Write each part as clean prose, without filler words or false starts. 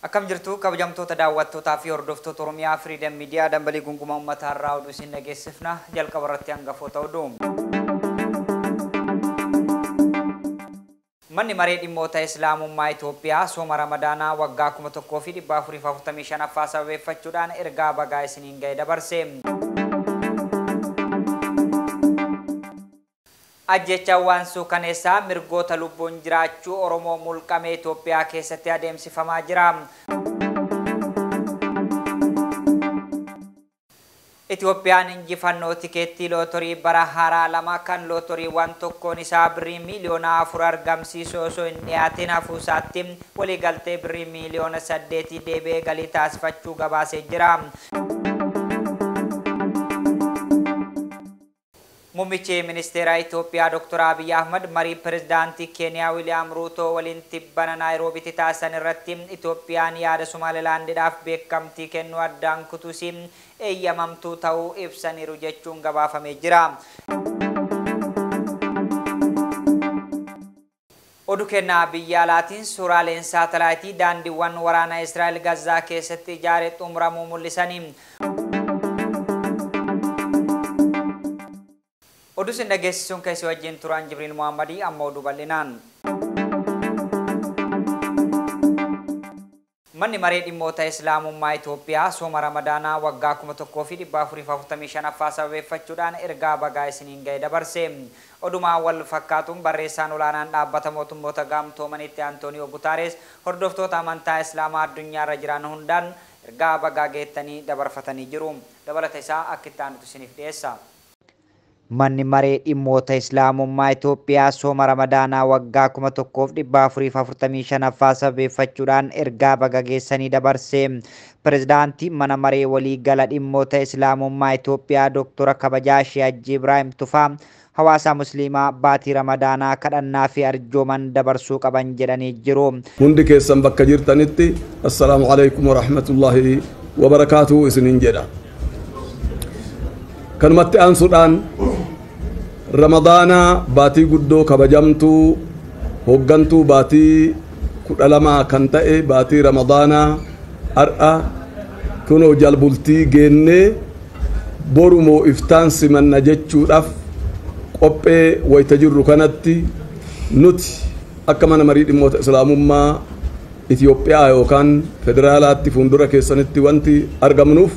Akkam jirtu kabajamtoota daawwattootaa fi hordoftoota Oromiyaa Freedom Media dambalii gungumaa uummataa irraa oduu isin dhageessifna. Jalqaba irratti hangafoota oduu. Manni maree dhimmoota Islaamummaa Itoophiyaa sooma Ramadaanaa waggaa 1445ffaa sababeeffachuudhaan ergaa bagaa isiniin ga'e dabarse. Ajjechaawwan suukaneessaa mirgoota lubbuun jiraachuu Oromoo mulqamee Itoophiyaa keessatti adeemsifamaa jira. Itoophiyaan injifannoo tikeettii lootorii bara haaraa lama kan lootoriiwwan tokkoon isaa birrii miiliyoona 4 argamsiisu osoo hin dhiyaatin hafuusaatti waliigaltee birrii miiliyoona 8 deebi'ee galii taasifachuu gabaasee jira. Muummichi ministeera Itoophiyaa Dr. Abiy Ahmad marii pirezidaantii Keeniyaa Wiiliyaam Ruutoo waliin tibbana Naayiroobitti taasisan irratti Itoophiyaan yaada Somaalilaandiidhaaf beekamtii kennuu addaan kutuusi eeyyamamtuu ta'uu ibsaniiru jechuun gabaafamee jira. Oduu kennaa biyya alaatiin suuraaleen saatalaayitii daandiiwwan waraanaa Israa'el Gazaa keessatti ijaare xumuramuu mul'isanii. Oduu isin dhageessisuun keessi wajjin turan Jibriil Muhammadii amma oduu bal'inaan. Manni maree dhimmoota Islaamummaa Itoophiyaa sooma Ramadaanaa waggaa 1445ffaa sababeeffachuudhaan ergaa bagaa isiniin ga'e dabarse. Odumaa wal fakkaatuun barreessaan olaanaan dhaabbata mootummoota gamtoomaniitti Antooniyoo Gutaares hordoftoota amantaa Islaamaa addunyaarra jiran hundaan ergaa bagaa geettanii dabarfatanii jiru. Dabalata isaa akka itti aanutu isiniif dhiyeessa. Manni maree dhimmoota Islaamummaa Itoophiyaa sooma Ramadaanaa waggaa 1445ffaa sababeeffachuudhaan ergaa baga geessanii dabarse. Pirezidaantii mana maree waliigala dhimmoota Islaamummaa Itoophiyaa Dr. Kabajaa Sheeh Hajji Ibraahim Tufaa hawaasa Musliimaa baatii Ramadaanaa kadhannaa fi arjooman dabarsuu qaban jedhanii jiru. Hundi keessan bakka jirtanitti assalaamu alaikum warahmatullaahi wabarakaatuhu isiniin jedha. Kanumatti aansuudhaan Ramadaana baatii guddoo kabajamtuu hoggantuu baatii 12 kan ta'e baatii Ramadaanaa har'a kunoo jalbultii geennee borumoo iftaan simanna jechuudhaaf qophee wayita jirru kanatti nuti akka mana marii dhimmoota Islaamummaa Itoophiyaa yookaan federaalaatti fuuldura keessanitti wanti argamnuuf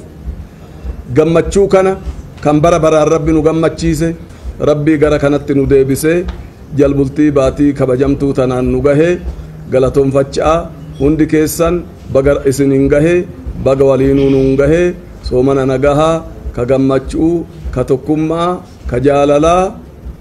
gammachuu kana kan bara baraan rabbi nu gammachiise rabbii gara kanatti nu deebisee jalbultii baatii kabajamtuu tanaan nu gahee galatoonfachaa hundi keessan baga isiniin gahee baga waliinuu nuun gahee soomana nagahaa ka gammachuu ka tokkummaa ka jaalalaa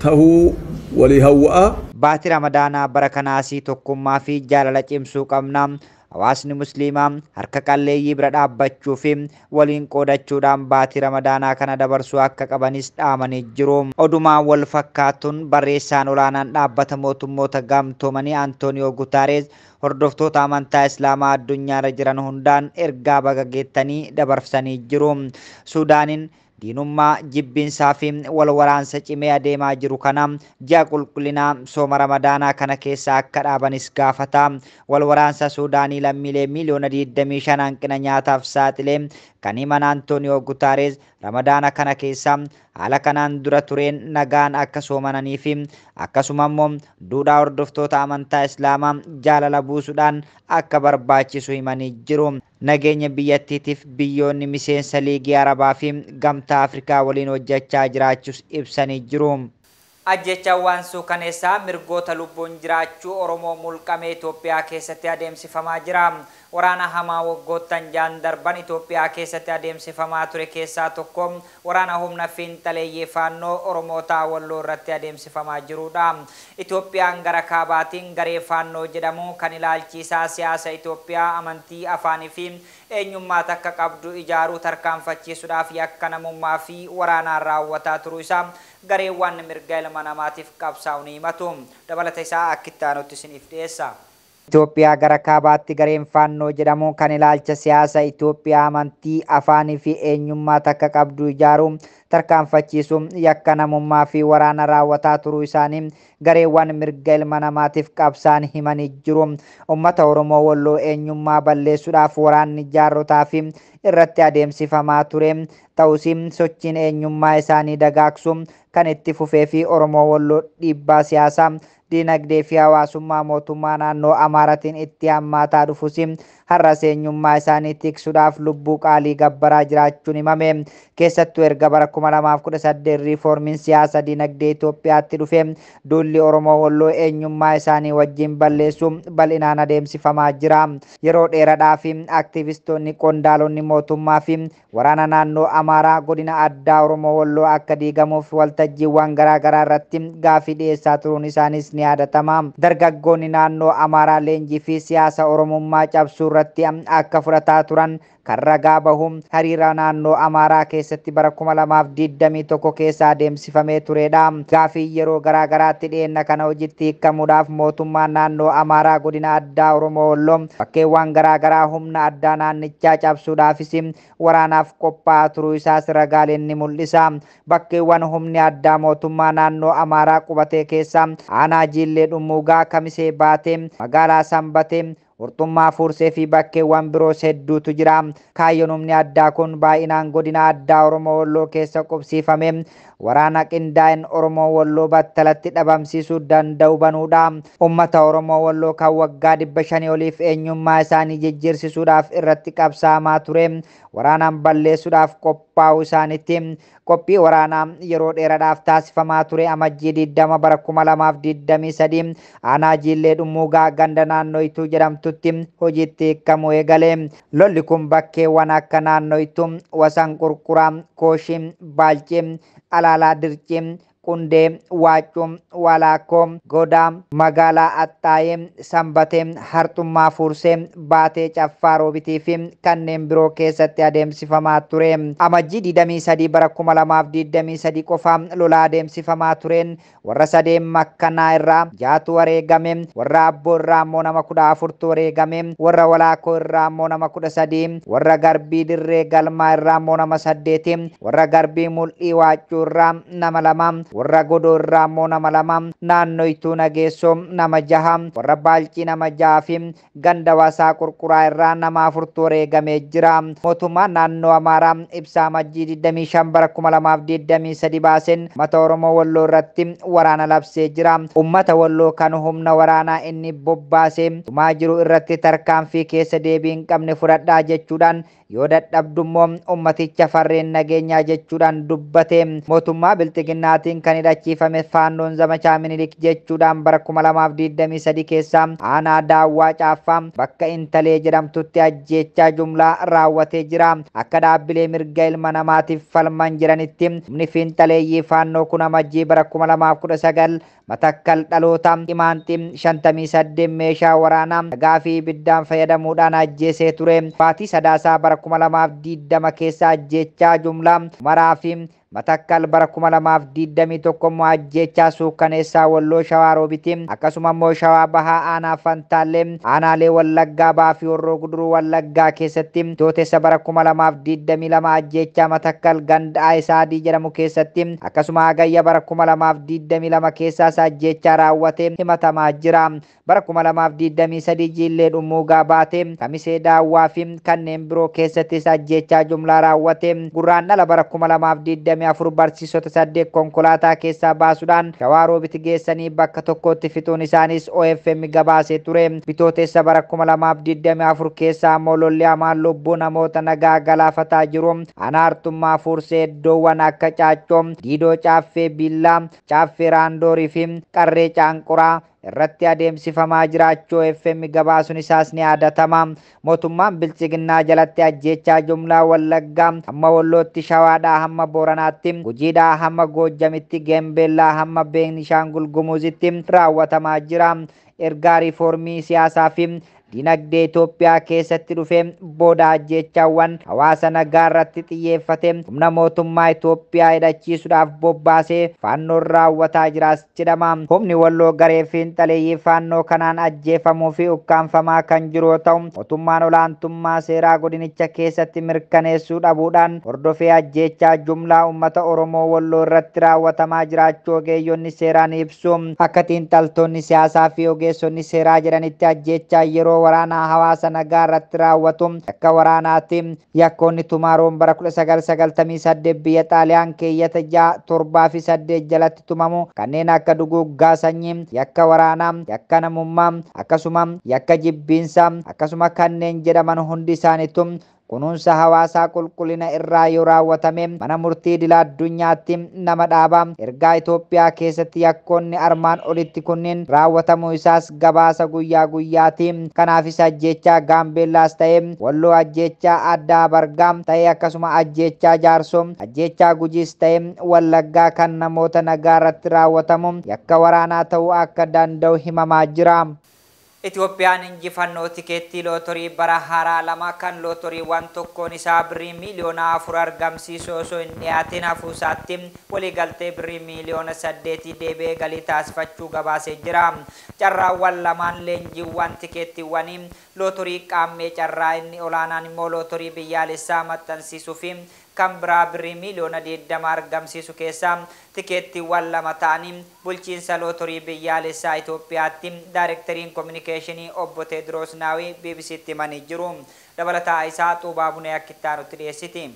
tahuu walii hawwa'a. Baatii Ramadaanaa bara kanaasii tokkummaa fi jaalala cimsuu qabna. Hawaasni Musliimaa harka qalleeyyii bira dhaabbachuu fi waliin qoodachuudhaan baatii Ramadaanaa kana dabarsuu akka qabanis dhaamanii jiru. Odumaa wal fakkaatuun barreessaan olaanaan dhaabbata mootummoota gamtoomanii Antooniyoo Gutaares hordoftoota amantaa Islaamaa addunyaarra jiran hundaan ergaa baga geettanii dabarsanii jiru. Suudaaniin diinummaa jibbiinsaa fi wal waraansa cimee adeemaa jiru kana ji'a qulqullinaa sooma Ramadaanaa kana keessa akka dhaabanis gaafata. Wal waraansa Suudaanii lammiilee miiliyoona 25 hanqina nyaataaf saaxilee kan himan Antooniyoo Gutaares Ramadaana kana keessa haala kanaan dura tureen nagaan akka soomananii fi akkasuma immoo duudhaa hordoftoota amantaa Islaamaa jaalala buusuudhaan akka barbaachisu himanii jiru. Nageenya biyyattiitiif biyyoonni miseensa liigii Arabaa fi gamtaa Afrikaa waliin hojjechaa jiraachuus ibsanii jiru. Ajjechaawwan suukaneessaa mirgoota lubbuun jiraachuu Oromoo mulqamee Itoophiyaa keessatti adeemsifamaa jira. Waraana hamaa waggoottan 6 darban Itoophiyaa keessatti adeemsifamaa ture keessaa tokko waraana humna fiinxaleeyyii faannoo Oromoota Walloo irratti adeemsifamaa jirudha. Itoophiyaan gara kaabaatiin garee faannoo jedhamu kan ilaalchiisaa siyaasa Itoophiyaa amantii afaanii fi eenyummaa takka qabdu ijaaruu tarkaanfachiisuudhaaf yakka namummaa fi waraanaan raawwataa turuu isaa gareewwan mirga ilma namaatiif qabsaa'u ni himatu. Dabalata isaa akka itti aanutti isiniif dhiyeessa. Itoophiyaa gara kaabaatti gareen Faannoo jedhamu kan ilaalcha siyaasa Itoophiyaa amantii, afaanii fi eenyummaa takka qabdu ijaaruu tarkaanfachiisu yakka namummaa fi waraana raawwataa turuu isaanii gareewwan mirga ilma namaatiif qabsaan himanii jiru. Uummata Oromoo Walloo eenyummaa balleessuudhaaf waraanni jaarrotaa fi irratti adeemsifamaa ture. Ta'us sochiin eenyummaa isaanii dagaagsu kan itti fufee fi Oromoo Walloo dhiibbaa siyaasaa, diinagdee fi hawaasummaa mootummaa naannoo Amaaratiin itti hammaataa dhufus har'as eenyummaa isaanii tiksuudhaaf lubbuu qaalii gabbaraa jiraachuun himame. Keessattuu erga bara 2018 riiformiin siyaasa diinagdee Itoophiyaatti dhufe duulli Oromoo Walloo eenyummaa isaanii wajjin balleessu bal'inaan adeemsifamaa jira. Yeroo dheeraadhaa fi aktiivistoonni, qondaalonni mootummaa fi waraana naannoo Amaaraa godina addaa Oromoo Walloo akka diigamuuf waltajjiiwwan garaagaraa irratti gaafii dhiyeessaa turuun isaanis ni yaadatama. Dargaggoonni naannoo Amaaraa leenjii fi siyaasa Oromummaa cabsuu irratti akka fudhataa turan kan ragaa bahu hariira naannoo Amaaraa keessatti bara 2021 keessa adeemsifamee turedha. Gaafii yeroo garaagaraatti dhiyeenya kana hojiitti hiikamuudhaaf mootummaan naannoo Amaaraa godina addaa Oromoo Walloo bakkeewwan garaagaraa humna addaa naannichaa cabsuudhaafis waraanaaf qophaa'aa turuu isaas ragaaleen ni mul'isa. Bakkeewwan humni addaa mootummaa naannoo Amaaraa qubatee keessa aanaa Jiillee Dhummuugaa, Kamisee Baatee, magaalaa Sanbatee, Qurxummaa Fuursee fi bakkeewwan biroos hedduutu jira. Kaayyoon humni addaa kun baay'inaan godina addaa Oromoo Walloo keessa qubsiifame waraana qindaa'een Oromoo Walloo battalatti dhabamsiisuu danda'u banuudha. Uummata Oromoo Walloo kan waggaa 500 oliif eenyummaa isaanii jijjiirsisuudhaaf irratti qabsaamaa ture waraanaan balleessuudhaaf qophaa'uu isaaniitti qophii waraanaa yeroo dheeraadhaaf taasifamaa ture Amajjii 20 bara 2023 aanaa Jiillee Dhummuugaa ganda naannoo Ituu jedhamtutti hojiitti hiikamuu eegale. Lolli kun bakkeewwan akka naannoo Ituu, Wasan Qurquraa, Kooshii, Baalcii, Alaalaa Dircii, Qundee, Waaccuu, Walaakoo, Godaa, Magaalaa Axxaayee, Sanbatee, Harxummaa Fuursee, Baatee Caffaa Roobitii fi kanneen biroo keessatti adeemsifamaa ture. Amajjii 23 bara 2023 qofa lola adeemsifamaa tureen warra sadeen makkanaa irraa 6tu wareegame, warra Abboo irraa immoo nama 14tu wareegame, warra Walaakoo irraa immoo nama 13, warra Garbii Dirree Galmaa irraa immoo nama 8, warra Garbii Mul'ii Waaccuu irraa nama 2, warra Godoo irraa immoo nama 2, naannoo Ituu Nageessoo nama 6, warra Baalcii nama 6 fi ganda Wasaa Qurquraa irraa nama 4tu wareegamee jira. Mootummaan naannoo Amaaraa ibsa Amajjii 25 bara 2023 baaseen uummata Oromoo Walloo irratti waraana labsee jira. Uummata Walloo kan humna waraanaa inni bobbaasee dhumaa jiru irratti tarkaanfii keessa deebii hin qabne fudhadhaa jechuudhaan yoo dadhabdummoo uummaticha farreen nageenyaa jechuudhaan dubbate. Mootummaa Bilxiginnaatiin kan hidhachiifame Faannoon Zamachaa Minilik jechuudhaan bara 2023 keessa aanaa Daawwaa Caaffaa bakka Intalee jedhamtutti ajjeechaa jumlaa raawwatee jira. Akka dhaabbilee mirga ilma namaatiif falman jiranitti humni fiinxaleeyyii Faannoo kun Amajjii bara 2019 Matakkal dhaloota Qimaanxii 58 meeshaa waraanaa dhagaa fi ibiddaan fayyadamuudhaan ajjeesee ture. Baatii Sadaasaa bara 2020 keessa ajjeechaa jumlaa Maraa fi Matakkal bara 2021 immoo ajjeechaa suukkaneessaa Walloo Shawaa Roobiti, akkasuma immoo Shawaa Bahaa aanaa Fantaallee, aanaalee Wallaggaa Bahaa fi Horroo Guduruu Wallaggaa keessatti Bitootessa bara 2022 ajjeechaa Matakkal ganda Ayisaadii jedhamu keessatti, akkasuma Hagayya bara 2022 keessaas ajjeechaa raawwatee himatamaa jira. Bara 2023 Jiillee Dhummuugaa Baatee, Kamisee Daawwaa fi kanneen biroo keessattis ajjeechaa jumlaa raawwate. Gurraandhala bara 2024 barsiisota 8 konkolaataa keessaa baasuudhaan Shawaa Roobiti geessanii bakka tokkotti fixuun isaanis OFM gabaasee ture. Bitootessa bara 2024 keessaa immoo lolli hamaan lubbuu namoota nagaa galaafataa jiru. Aanaa Harxummaa Fuursee iddoowwan akka Caaccoo, Diidoo Caaffee Billaa, Caaffee Raandoorii fi Qarree Caanquraa irratti adeemsifamaa jiraachuu OFM gabaasuun isaas ni yaadatama. Mootummaan Bilxiginnaa jalatti ajjeechaa jumlaa Wallaggaa hamma Wallootti, Shawaadhaa hamma Booranaatti, Gujiidhaa hamma Goojjamitti, Geembeellaa hamma Beenishaangul Gumuzitti raawwatamaa jira. Ergaa riiformii siyaasaa fi Dinagdee Itoophiyaa keessatti dhufe booda ajjeechaawwan hawaasa nagaa irratti xiyyeeffate humna mootummaa Itoophiyaa hidhachiisuudhaaf bobbaasee faannoon raawwataa jiraas jedhama. Humni Walloo garee fiinxaleeyyii faannoo kanaan ajjeefamuu fi ukkaanfamaa kan jiru yoo ta'u, mootummaan olaantummaa seeraa godinicha keessatti mirkaneessuu dhabuudhaan hordofee ajjeechaa jumlaa uummata Oromoo Walloo irratti raawwatamaa jiraachuu ogeeyyonni seeraa ni ibsu. Akka xiinxaltoonni siyaasaa fi ogeessonni seeraa jedhanitti ajjeechaa yeroo waraanaa hawaasa nagaa irratti raawwatu akka waraanaatti. Yakkoonni tumaaroon bara 1998 biyya Xaaliyaan keeyyata 6, 7 fi 8 jalatti tumamu kanneen akka duguuggaa sanyii, yakka waraanaa, yakka namummaa, akkasuma yakka jibbiinsaa, akkasuma kanneen jedhaman hundi isaaniitu kunuunsa hawaasaa qulqullina irraa yoo raawwatame mana murtii idil addunyaatti nama dhaaba. Ergaa Itoophiyaa keessatti yakkoonni armaan olitti kunniin raawwatamuu isaas gabaasa guyyaa guyyaati. Kanaafis ajjeechaa Gaambeellaas ta'e Walloo, ajjeechaa Addaa Bargaa ta'e akkasuma ajjeechaa Jaarsoo, ajjeechaa Gujiis ta'e Wallaggaa kan namoota nagaa irratti raawwatamu yakka waraanaa ta'uu akka danda'u himamaa jira. Itoophiyaan injifannoo tikeettii lootorii bara haaraa lama kan lootoriiwwan tokkoon isaa birrii miiliyoona 4 argamsiisu osoo hin dhiyaatin hafuusaatti waliigaltee birrii miiliyoona 8 deebi'ee galii taasifachuu gabaasee jira. Carraawwan lamaan leenjiiwwan tikeettiiwwanii lootorii qaammee carraa inni olaanaan immoo lootorii biyyaalessaa maxxansiisuu fi kan biraa birrii miiliyoona 20 argamsiisu keessaa tikeettiiwwan lama ta'anii bulchiinsa lootorii biyyaalessaa Itoophiyaatti daayirektariin kominikeeshinii obbo Teediroos Naawii BBCtti himanii jiru. Dabalataa isaa Xuubaa Bunee akkittaa nutti dhiyeessiti.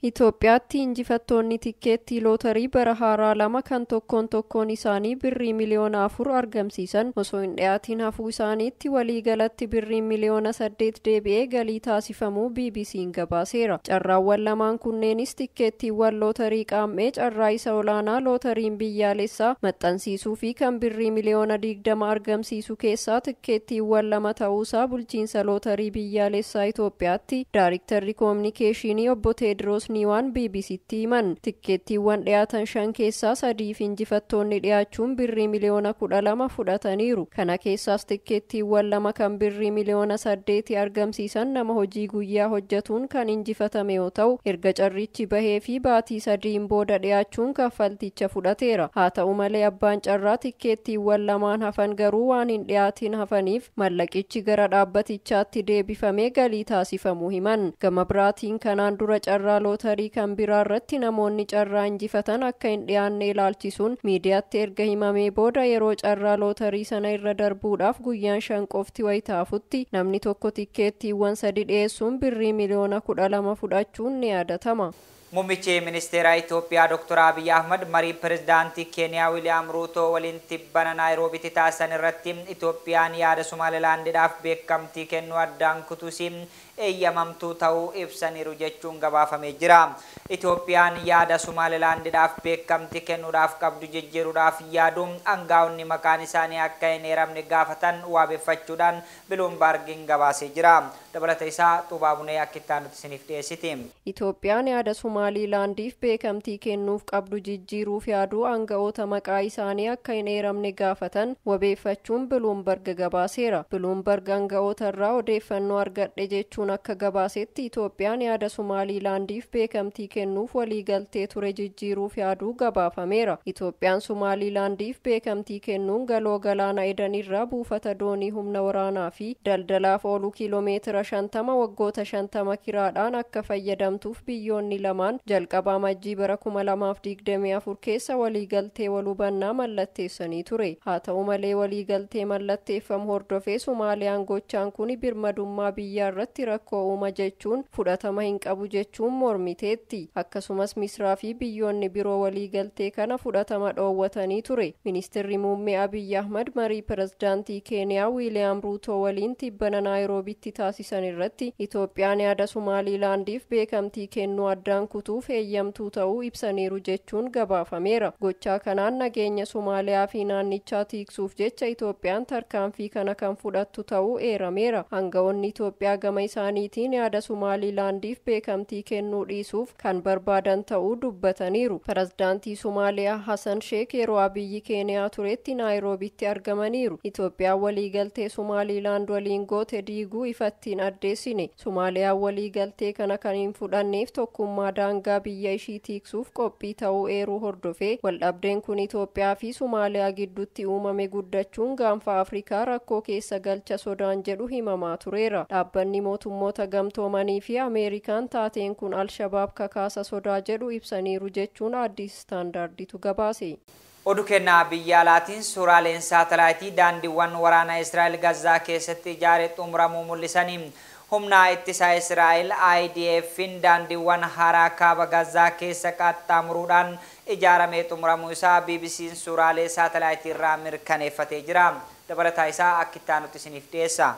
Itoophiyaatti injifattoonni tikkeettii lootarii bara haaraa lama kan tokkoon tokkoon isaanii birrii miliyoona 4 argamsiisan osoo hin dhiyaatin hafuu isaaniitti waliigalatti birrii miliyoona 8 deebi'ee galii taasifamuu BBC'n gabaaseera. Carraawwan lamaan kunneenis tikkeettiiwwan lootarii qaammee carraa isa olaanaa lootariin biyyaalessaa maxxansiisuu fi kan birrii miliyoona 20 argamsiisu keessaa tikkeettiiwwan lama ta'uusaa bulchiinsa lootarii biyyaalessaa Itoophiyaatti daariktarri koominikeeshinii obbo Teediroos Niiwaan BBCtti himan. Tikkeettiiwwan dhiyaatan shan keessaa sadiif injifattoonni dhiyaachuun birrii miliyoona 12 fudhataniiru. Kana keessaas tikkeettiiwwan lama kan birrii miliyoona 8 argamsiisan nama hojii guyyaa hojjetuun kan injifatame yoo ta'u, erga carrichi bahee fi baatii sadiin booda dhiyaachuun kaffalticha fudhateera. Haa ta'u malee abbaan carraa tikkeettiiwwan lamaan hafan garuu waan hin dhiyaatin hafaniif mallaqichi gara dhaabbatichaatti deebifamee galii taasifamuu himan. Gama biraatiin kanaan dura carraa lootarii kan biraa irratti namoonni carraa injifatan akka hin dhiyaanne ilaalchisuun miidiyaatti erga himamee booda yeroo carraa lootarii sana irra darbuudhaaf guyyaan shan qofti wayitaafutti namni tokko tikkeettiiwwan sadi dhiyeessuun birrii miliyoona 12 fudhachuun ni yaadatama. Muummichi ministeera Itoophiyaa Dr. Abiy Ahmad marii pirezidaantii Keeniyaa Wiiliyaam Ruutoo waliin tibbana Naayiroobitti taasisan irratti Itoophiyaan yaada Somaalilaandiidhaaf beekamtii kennuu addaan kutuusi eeyyamamtuu ta'uu ibsaniiru jechuun gabaafamee jira. Itoophiyaan yaada Somaalilaandiidhaaf beekamtii kennuudhaaf qabdu jijjiiruudhaaf yaaduun aangaa'onni maqaan isaanii akka hin eeramne gaafatan waabeffachuudhaan Biluumbaargiin gabaasee jira. Dabalata isaa Xuubaa Bunee akka itti aanutti isiniif dhiyeessiti. Itoophiyaan yaada Somaalilaandiif beekamtii kennuuf qabdu jijjiiruuf yaaduu aanga'oota maqaa isaanii akka hin eeramne gaafatan wabeeffachuun Biluumbarg gabaaseera. Biluumbarg aanga'oota irraa odeeffannoo argadhe jechuun akka gabaasetti Itoophiyaan yaada Somaalilaandiif beekamtii kennuuf waliigaltee ture jijjiiruuf yaaduu gabaafameera. Itoophiyaan Somaalilaandiif beekamtii kennuun galoo galaana Edan irraa buufata doonii humna waraanaa fi daldalaaf oolu kiiloomeetira 50 waggoota 50 kiraadhaan akka fayyadamtuuf biyyoonni lamaan jalqaba Amajjii bara 2024 keessa waliigaltee wal hubannaa mallatteessanii ture. Haa ta'u malee waliigaltee mallatteeffamu hordofee Somaaliyaan gochaan kun birmadummaa biyyaa irratti rakkoo uuma jechuun fudhatama hin qabu jechuun mormiteetti. Akkasumas Misraa fi biyyoonni biroo waliigaltee kana fudhatama dhoowwatanii ture. Ministeerri muummee Abiy Ahmad marii pirezidaantii Keeniyaa Wiiliyaam Ruutoo waliin tibbana Naayiroobitti taasisan irratti Itoophiyaan yaada Somaalilaandiif beekamtii kennuu addaan kutuuf heeyyamtuu ta'uu ibsaniiru jechuun gabaafameera. Gochaa kanaan nageenya Somaaliyaa fi naannichaa tiiksuuf jecha Itoophiyaan tarkaanfii kana kan fudhattu ta'uu eerameera. Aangawoonni Itoophiyaa gama isaaniitiin yaada Somaalilaandiif beekamtii kennuu dhiisuuf kan barbaadan ta'uu dubbataniiru. Pirezidaantii Somaaliyaa Hassan Sheek yeroo Abiyyi Keeniyaa turetti Naayiroobitti argamaniiru. Itoophiyaan waliigaltee Somaalilaand waliin goote diiguu ifattiin addeessine. Somaaliyaan waliigaltee kana kan hin fudhanneef tokkummaa daangaa biyya ishii tiiksuuf qophii ta'uu eeruu hordofee waldhabdeen kun Itoophiyaa fi Somaaliyaa gidduutti uumame guddachuun gaanfa Afrikaa rakkoo keessa galcha sodaan jedhu himamaa tureera. Dhaabbanni mootummoota gamtoomanii fi Ameerikaan taateen kun Alshabaab kakaasa sodaa jedhu ibsaniiru jechuun Addis Standarditu gabaase. Oduu kennaa biyya alaatiin suuraaleen saatalaayitii daandiiwwan waraanaa Israa'el Gazaa keessatti ijaare xumuramuu mul'isanii. Humna ittisaa Israa'el IDF'n daandiiwwan haaraa kaaba Gazaa keessa qaxxaamuruudhaan ijaaramee xumuramuu isaa BBC'n suuraalee saatalaayitii irraa mirkaneeffatee jira. Dabalataa isaa akka itti aanutti isiniif dhiyeessa.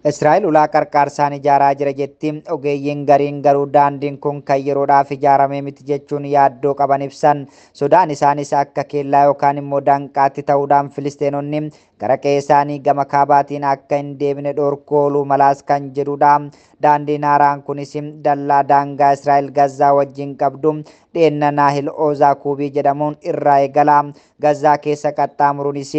Israa'el ulaa qarqaarsaan ijaaraa jira jetti. Ogeeyyiin gariin garuu daandiin kun kan yeroodhaaf ijaarame miti jechuun yaaddoo qaban ibsan. Sodaan isaanis akka kellaa yookaan immoo danqaatti ta'uudhaan Filisteenonni gara qe'ee isaanii gama kaabaatiin akka hin deebine dhorkuu ooluu malaas kan jedhudha. Daandiin haaraan kunis dallaa daangaa Israa'el Gazaa wajjin qabdu dheenna Naahil Oozaa Kuubii jedhamuun irraa eegala. Gazaa keessa qaxxaamuruunis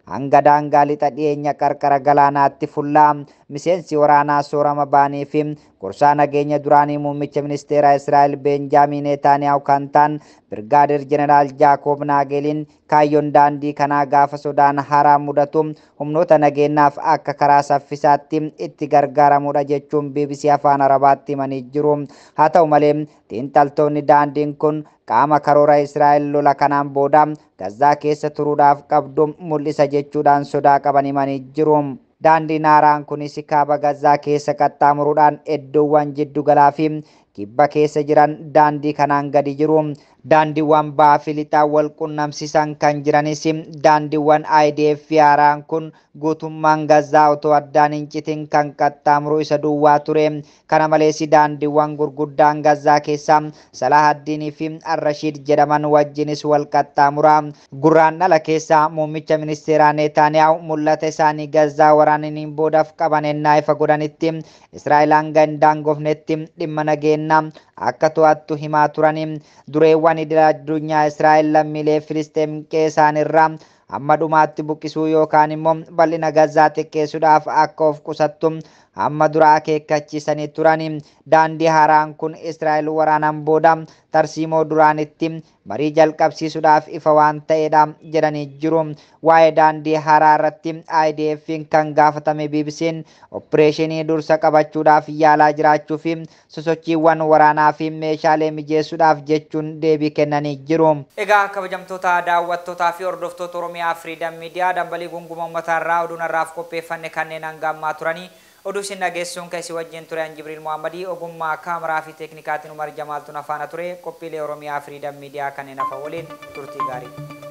hanga daangaa lixa dhiyeenya qarqara galaanaatti fulla. Miseensi waraanaa soorama baanii fi gorsaa nageenya duraanii muummicha ministeera Israa'el Beenjaamin Neetaaniyaahu kan ta'an Birgaadir Jeneraal Jaakob Naageeliin kaayyoon daandii kanaa gaafa sodaan haaraa mudatu humnoota nageenyaaf akka karaa saffisaatti itti gargaaramudha jechuun BBC Afaan Arabaatti himanii jiru. Haa ta'u malee xiinxaltoonni daandiin kun qaama karoora Israa'el lola kanaan booda Gazaa keessa turuudhaaf qabdu mul'isa jechuudhaan sodaa qaban himanii jiru. Daandiin haaraan kunis kaaba Gazaa keessa qaxxaamuruudhaan iddoowwan jiddu galaa fi kibba keessa jiran daandii kanaan gadi jiru. Daandiiwwan bahaa fi lixaa wal qunnamsiisan kan jiranis daandiiwwan IDF haaraan kun guutummaan Gazaa otoo addaan hin citin kan qaxxaamuru isa duwwaa ture. Kana malees daandiiwwan gurguddaan Gazaa keessa Salahaddiinii fi Arrashiid jedhaman wajjinis wal qaxxaamura. Gurraan dhala keessa muummicha ministeeraa Neetaaniyaahu mul'ata isaanii Gazaa waraananiin boodaaf qaban ennaa ifa godhanitti Israa'el hanga hin daangofnetti dhimma nageenyaa akka to'attu himaa turani. Dureewwan idil addunyaa Israa'el lammiilee Filisxeem qe'ee isaaniirraa hamma dhumaatti buqqisuu yookaan immoo bal'ina Gazaa xiqqeessuudhaaf akka of qusattu hamma dura akeekkachiisanii turani. Daandii haaraan kun Israa'el waraanaan booda tarsiimoo duraanitti marii jalqabsiisuudhaaf ifa waan ta'edha jedhanii jiru. Waa'ee daandii haaraa irratti IDF'n kan gaafatame BBC'n opereeshinii dursa qabachuudhaaf yaalaa jiraachuu fi sosochiiwwan waraanaa fi meeshaalee mijeessuudhaaf jechuun deebii kennanii jiru. Egaa kabajamtoota daawwattootaa fi hordoftoota Oromiyaa Freedom Media dambalii gunguma uummataa irraa oduun har'aaf qopheeffanne kanneen hanga ammaa turanii oduu isin dhageessuun kan isin wajjin ture Jibriil Muhammadii ogummaa kaameraa fi teeknikaatiin Umar Jamaaltuun afaana ture qophiilee Oromiyaa Freedom Media kanneen hafa waliin turtii gaarii.